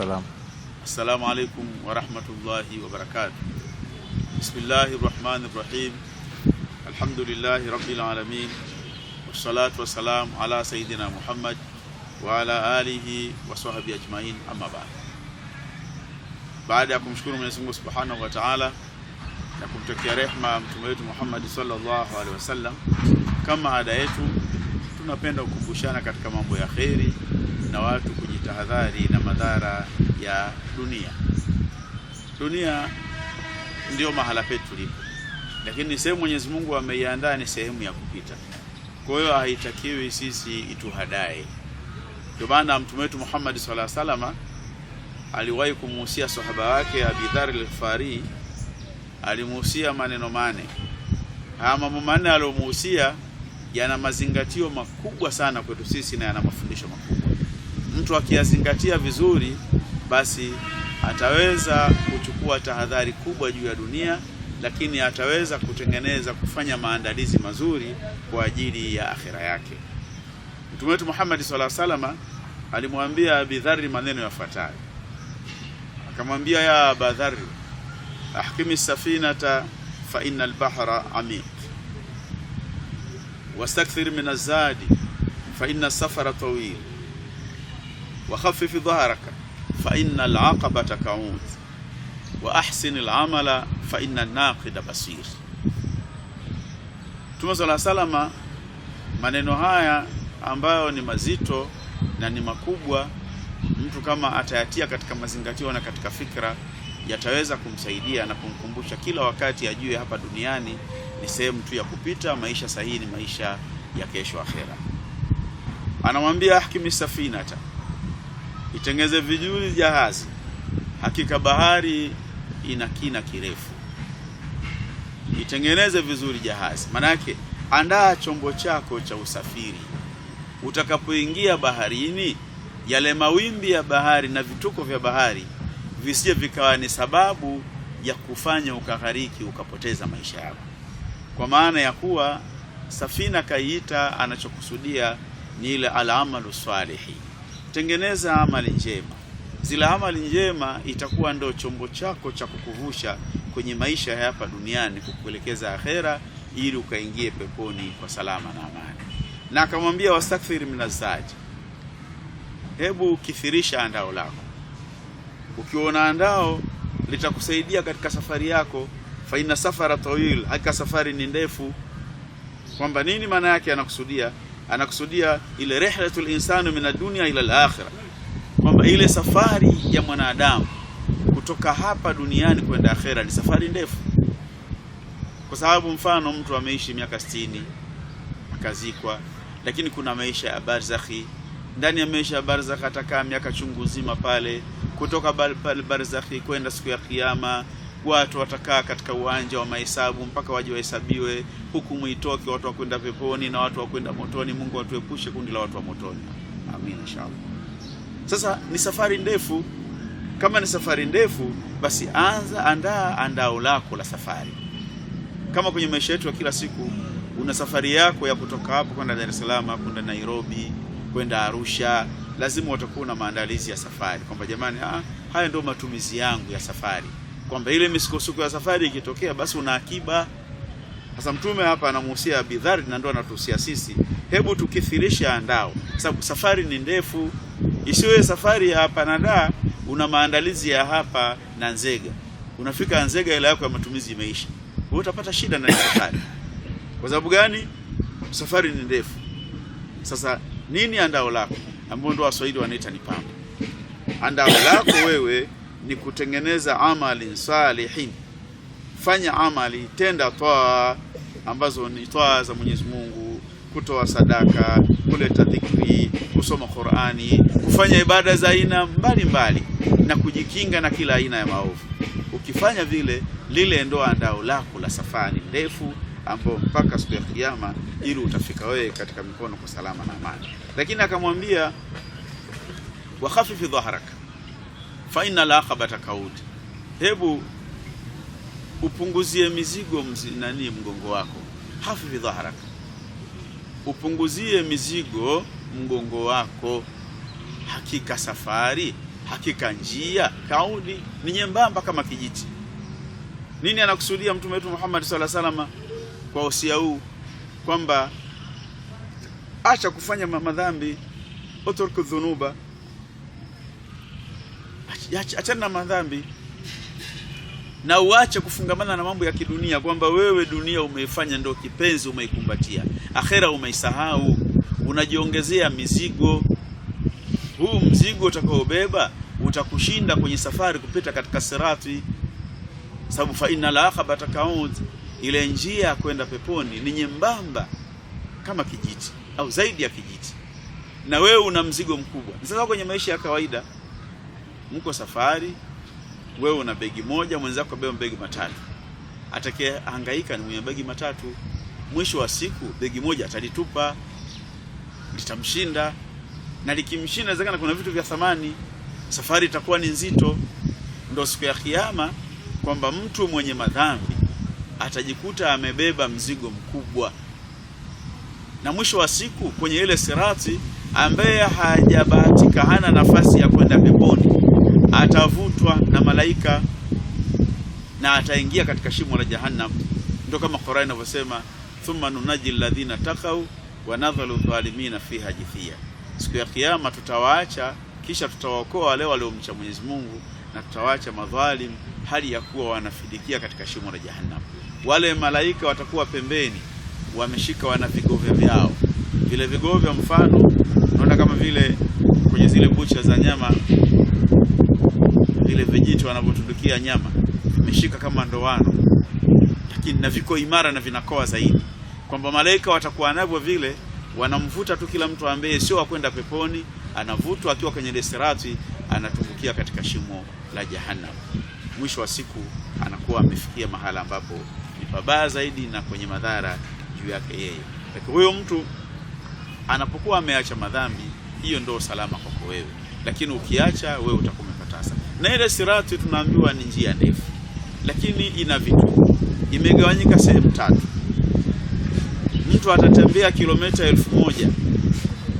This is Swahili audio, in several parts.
Salam. Assalamu alaikum wa rahmatullahi wa barakatuh. Bismillahir Rahmanir Rahim. Alhamdulillahi Rabbil Alamin. Wassalatu wassalam ala Sayyidina Muhammad wa ala alihi wa sahbihi ajmain, amma ba'd. Baada ya kumshukuru Mwenyezi Mungu Subhanahu wa Ta'ala na kumtakia rehma mtume wetu Muhammad sallallahu alaihi wasallam, kama ada yetu tunapenda kukumbushana katika mambo ya kheri na watu kujitahadhari na madhara ya dunia. Dunia ndio mahala petu tulipo, lakini sehemu Mwenyezi Mungu ameiandaa ni sehemu ya kupita. Kwa hiyo haitakiwi sisi ituhadae. Ndio maana mtume wetu Muhammad sallallahu alaihi wasallam aliwahi kumuhusia sahaba wake Abi Dharr al-Ghifari, alimuhusia maneno mane. Haya mambo manne aliyomuhusia yana mazingatio makubwa sana kwetu sisi na yana mafundisho makubwa. Mtu akiyazingatia vizuri, basi ataweza kuchukua tahadhari kubwa juu ya dunia, lakini ataweza kutengeneza, kufanya maandalizi mazuri kwa ajili ya akhira yake. Mtume wetu Muhammad sallallahu alaihi wasallam alimwambia Abi Dharr maneno yafuatayo. Akamwambia, ya Aba Dharr, ahkimi safinata fa inna al-bahra amiq, wastakthir min az-zadi fa inna as-safara tawil, wa khaffif dhahraka fa inna al-aqabata ka'ud, wa ahsin al-amala fa inna an-naqida basir. Mtume sallallahu alayhi wasallam, maneno haya ambayo ni mazito na ni makubwa, mtu kama atayatia katika mazingatio na katika fikra, yataweza kumsaidia na kumkumbusha kila wakati ajue hapa duniani ni sehemu tu ya kupita, maisha sahihi ni maisha ya kesho akhera. Anamwambia ahkimi safinata, itengeze vizuri jahazi, hakika bahari ina kina kirefu. Itengeneze vizuri jahazi, manake andaa chombo chako cha usafiri. Utakapoingia baharini, yale mawimbi ya bahari na vituko vya bahari visije vikawa ni sababu ya kufanya ukaghariki ukapoteza maisha yako. Kwa maana ya kuwa safina kaiita, anachokusudia ni ile al-amalu salihi, tengeneza amali njema. Zile amali njema itakuwa ndo chombo chako cha kukuvusha kwenye maisha ya hapa duniani, kukuelekeza akhera, ili ukaingie peponi kwa salama na amani. Na akamwambia wastakthir minazadi, hebu kithirisha andao lako. Ukiona andao litakusaidia katika safari yako. Fa inna safara tawil, hakika safari ni ndefu. Kwamba nini maana yake? Anakusudia, anakusudia ile rihlatul insanu min ad-dunya ila al-akhirah, kwamba ile safari ya mwanadamu kutoka hapa duniani kwenda akhera ni safari ndefu. Kwa sababu mfano mtu ameishi miaka 60 akazikwa, lakini kuna maisha ya barzakhi. Ndani ya maisha ya barzakhi atakaa miaka chungu nzima pale, kutoka barzakhi kwenda siku ya kiyama, watu watakaa katika uwanja wa mahesabu mpaka waje wahesabiwe, hukumu itoke, watu wa kwenda peponi na watu wa kwenda motoni. Mungu atuepushe kundi la watu wa motoni, amin inshallah. Sasa ni safari ndefu. Kama ni safari ndefu, basi anza, andaa andao lako la safari. Kama kwenye maisha yetu ya kila siku, una safari yako ya kutoka hapo kwenda Dar es Salaam, kwenda Nairobi, kwenda Arusha, lazima utakuwa na maandalizi ya safari, kwamba jamani, haya ndio matumizi yangu ya safari, kwamba ile misukosuko ya safari ikitokea, basi una akiba. Sasa Mtume hapa anamuhusia Abi Dharr na ndio anatuhusia sisi, hebu tukithirisha andao, sababu safari ni ndefu. Isiwe safari ya hapa na da, una maandalizi ya hapa na Nzega, unafika Nzega hela yako ya matumizi imeisha, wewe utapata shida na safari. Kwa sababu gani? Safari ni ndefu. Sasa nini andao lako, ambao ndio Waswahili wanaita ni pamba? Andao lako wewe ni kutengeneza amali salihin. Fanya amali, tenda toa ambazo ni toa za Mwenyezi Mungu, kutoa sadaka, kuleta dhikri, kusoma Qur'ani, kufanya ibada za aina mbalimbali na kujikinga na kila aina ya maovu. Ukifanya vile, lile ndo andao lako la safari ndefu ambao mpaka siku ya kiyama, ili utafika wewe katika mikono kwa salama na amani. Lakini akamwambia wa khafifi dhahraka fa inna al-aqabata kaud, hebu upunguzie mizigo mgongo wako. Hafifi dhahraka, upunguzie mizigo mgongo wako, hakika safari hakika njia kaudi ni nyembamba kama kijiti. Nini anakusudia Mtume wetu Muhammad sallallahu alaihi wasallam kwa usia huu? Kwamba acha kufanya madhambi, uturku dhunuba, achana na madhambi na uache kufungamana na mambo ya kidunia, kwamba wewe dunia umeifanya ndio kipenzi, umeikumbatia, akhera umeisahau, unajiongezea mizigo. Huu mzigo utakaobeba utakushinda kwenye safari kupita katika sirati, sababu fa inna la aqabata kaud, ile njia ya kwenda peponi ni nyembamba kama kijiti au zaidi ya kijiti, na wewe una mzigo mkubwa. Sasa kwenye maisha ya kawaida, mko safari, wewe una begi moja, mwenzako abeba mabegi matatu. Atakayehangaika ni mwenye begi matatu. Mwisho wa siku begi moja atalitupa, litamshinda, na likimshinda inawezekana kuna vitu vya thamani, safari itakuwa ni nzito. Ndio siku ya Kiyama kwamba mtu mwenye madhambi atajikuta amebeba mzigo mkubwa, na mwisho wa siku kwenye ile sirati, ambaye hajabahatika, hana nafasi ya kwenda peponi, atavutwa na malaika na ataingia katika shimo la Jahannam. Ndio kama Qur'an inavyosema, thumma nunaji alladhina taqaw wa nadhalu dhalimina fiha jithiya. Siku ya Kiyama tutawaacha, kisha tutawaokoa wale waliomcha Mwenyezi Mungu, na tutawaacha madhalim hali ya kuwa wanafidikia katika shimo la Jahannam. Wale malaika watakuwa pembeni, wameshika wana vigovya vyao. Vile vigovya, mfano unaona kama vile kwenye zile bucha za nyama, vile vijiti wanavyotundukia nyama, vimeshika kama ndoano, lakini na viko imara na vinakoa zaidi, kwamba malaika watakuwa navyo vile, wanamvuta tu kila mtu ambaye sio wa kwenda peponi, anavutwa akiwa kwenye ile sirati, anatumbukia katika shimo la Jahannam. Mwisho wa siku anakuwa amefikia mahala ambapo ni pabaya zaidi na kwenye madhara juu yake yeye. Lakini huyo mtu anapokuwa ameacha madhambi, hiyo ndio salama kwako wewe, lakini ukiacha wewe utakuwa umepata hasara. Na ile sirati tunaambiwa ni njia ndefu, lakini ina vitu, imegawanyika sehemu tatu. Mtu atatembea kilomita 1000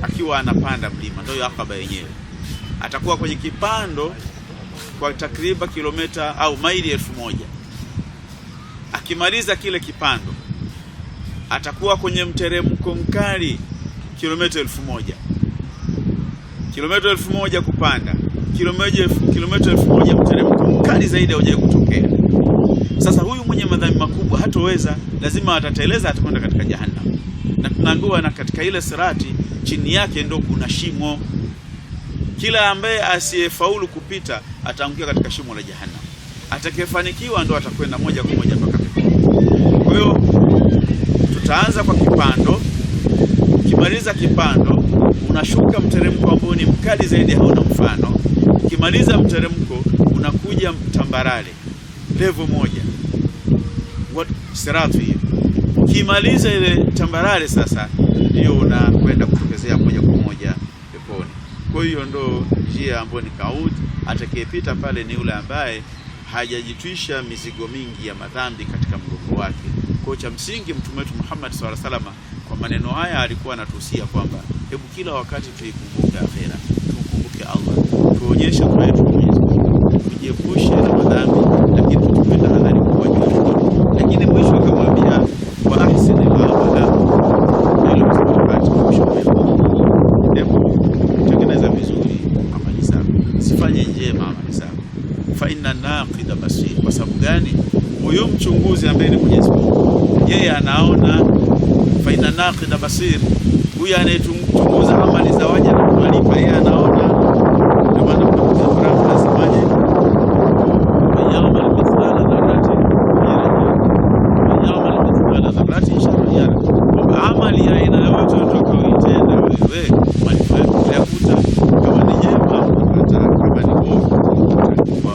akiwa anapanda mlima, ndio Aqaba yenyewe. Atakuwa kwenye kipando kwa takriban kilomita au maili 1000. Akimaliza kile kipando atakuwa kwenye mteremko mkali kilomita 1000. Kilomita 1000 kupanda, kilomita 1000 mteremko mkali zaidi haujawahi kutokea. Sasa huyu mwenye madhambi makubwa hatoweza, lazima atateleza, atakwenda katika Jahannam. Na tunaambiwa na katika ile sirati chini yake ndo kuna shimo. Kila ambaye asiyefaulu kupita ataangukia katika shimo la Jahannam. Atakayefanikiwa ndo atakwenda moja kwa moja mpaka peponi. Kwa hiyo tutaanza kwa kipando. Ukimaliza kipando unashuka mteremko ambao ni mkali zaidi, hauna mfano. Ukimaliza mteremko unakuja tambarare level moja, what sirati hiyo. Ukimaliza ile tambarare sasa ndio unakwenda kutokezea moja kwa moja peponi. Kwa hiyo ndo njia ambayo ni kaudi. Atakayepita pale ni yule ambaye hajajitwisha mizigo mingi ya madhambi katika mgongo wake. Kwa cha msingi Mtume wetu Muhammad sallallahu alaihi wasallam kwa maneno haya alikuwa anatuhusia kwamba hebu kila wakati tuikumbuke akhera, tumkumbuke Allah, tuonyeshe kwa yetu Mwenyezi Mungu, tujiepushe na madhambi, lakini tuchukue tahadhari kubwa juu ya. Lakini mwisho akamwambia wa ahsin al-amala, ile wakati mwisho, hebu tengeneza vizuri amali zako, sifanye njema amali zako, fa inna naqida basir. Kwa sababu gani? Huyu mchunguzi ambaye ni Mwenyezi Mungu yeye anaona. Fa inna naqida basir, huyu anayechunguza amali za waja na kuwalipa, yeye anaona. Ndio maana kuna nasemaje, yamal mithqala dharratin yamal mithqala dharratin sharran yara, kwamba amali ya aina yoyote utakayoitenda wewe malipo yake utayakuta, kama ni jema utapata, kama ni ovu utalipwa.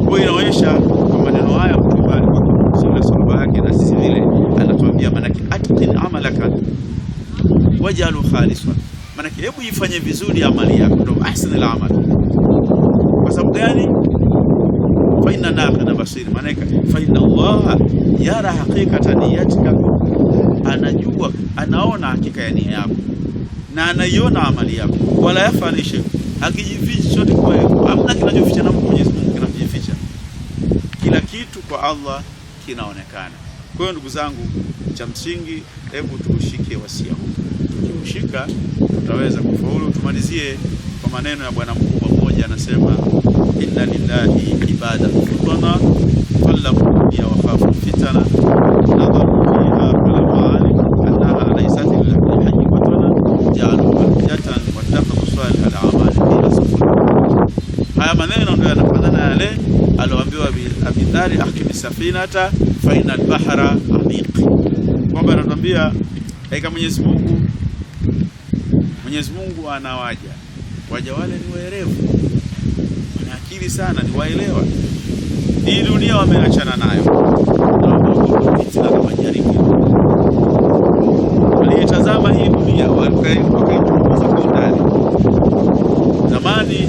Kwa hiyo inaonyesha kwa maneno haya Mtume alikuwa akimsema sahaba yake, na sisi vile anatuambia, manake atqin amalaka wajalu khalisan, manake hebu ifanye vizuri amali yako, ndio ahsan al-amal. Kwa sababu gani? Fa inna naqida basir, manake fa inna Allah yara haqiqata niyatika, anajua, anaona hakika ya nia yako na anaiona amali yako, wala yafani shay, Hakijifichi chochote kwa yeye. Hamna kinachoficha na Mwenyezi Mungu kinachojificha. Kila kitu kwa Allah kinaonekana. Kwa hiyo ndugu zangu, cha msingi hebu tuushike wasia huu. Tukiushika tutaweza kufaulu. Tumalizie kwa maneno ya bwana mkubwa mmoja, anasema inna lillahi ibada futana talaqu dunya wa khafu fitana nadharu fiha falamma alimu annaha laysat lilhayyi watana ja'alu hujjatan wattakhadhu salih al-a'mali fiha sufuna. Haya maneno ndio yanafanana yale alioambiwa Abi Dhari, ahkimi safinata fa inna al-bahra amiq, kwamba anatuambia hakika Mwenyezi Mungu, Mwenyezi Mungu anawaja waja wale ni waerevu, wana akili sana, ni waelewa. Hii dunia wameachana nayo na wameogopa fitina na majaribu. Waliitazama hii dunia wakaichunguza kwa undani. Zamani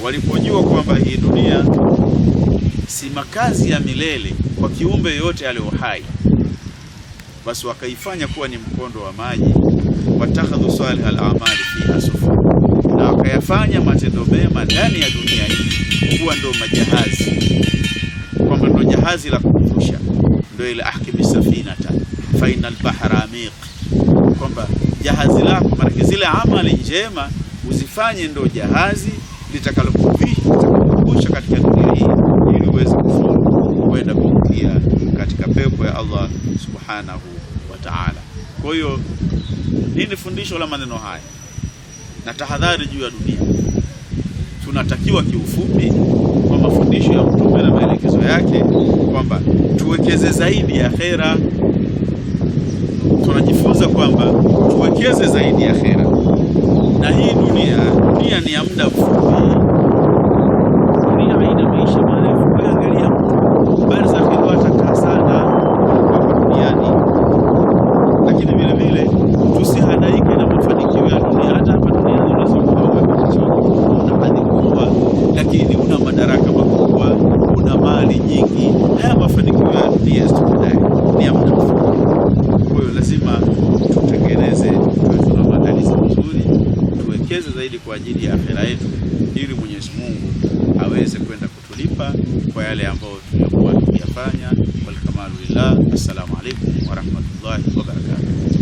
walipojua kwamba hii dunia si makazi ya milele kwa kiumbe yoyote aliyo hai, basi wakaifanya kuwa ni mkondo wa maji, watakhadhu salih al-a'mali fiha sufun, na wakayafanya matendo mema ndani ya dunia hii kuwa ndo majahazi, kwamba ndo jahazi la kuvusha, ndo ile ahkimi safinata fa innal bahra amiq, kwamba jahazi lako, maana zile amali njema uzifanye ndo jahazi litakalokuvusha katika dunia hii ili uweze kufaulu kwenda kuingia katika pepo ya Allah subhanahu wa ta'ala. Kwa hiyo nini fundisho la maneno haya na tahadhari juu ya dunia? Tunatakiwa kiufupi kwa mafundisho ya Mtume na maelekezo yake kwamba tuwekeze zaidi ya akhera. Tunajifunza kwamba tuwekeze zaidi ya akhera, na hii dunia, dunia ni ya muda mfupi, dunia haina maisha marefu. Wewe angalia barzakh ndio atakaa sana hapa duniani, lakini vile vile tusihadaike na mafanikio ya dunia. Hata hapa duniani unaweza kuwa umepata cheo kikubwa, una hadhi kubwa, lakini una madaraka makubwa, una mali nyingi. Haya mafanikio ya dunia yasitukudae, ni ya muda mfupi. Kwa hiyo lazima tutengeneze, tuwe tuna maandalizi mazuri, tuwekeze zaidi kwa ajili ya akhera yetu, ili Mwenyezi Mungu aweze kwenda kutulipa kwa yale ambayo tulikuwa tukiyafanya. Walkamalu lillah. Assalamu alaikum warahmatullahi wabarakatuh.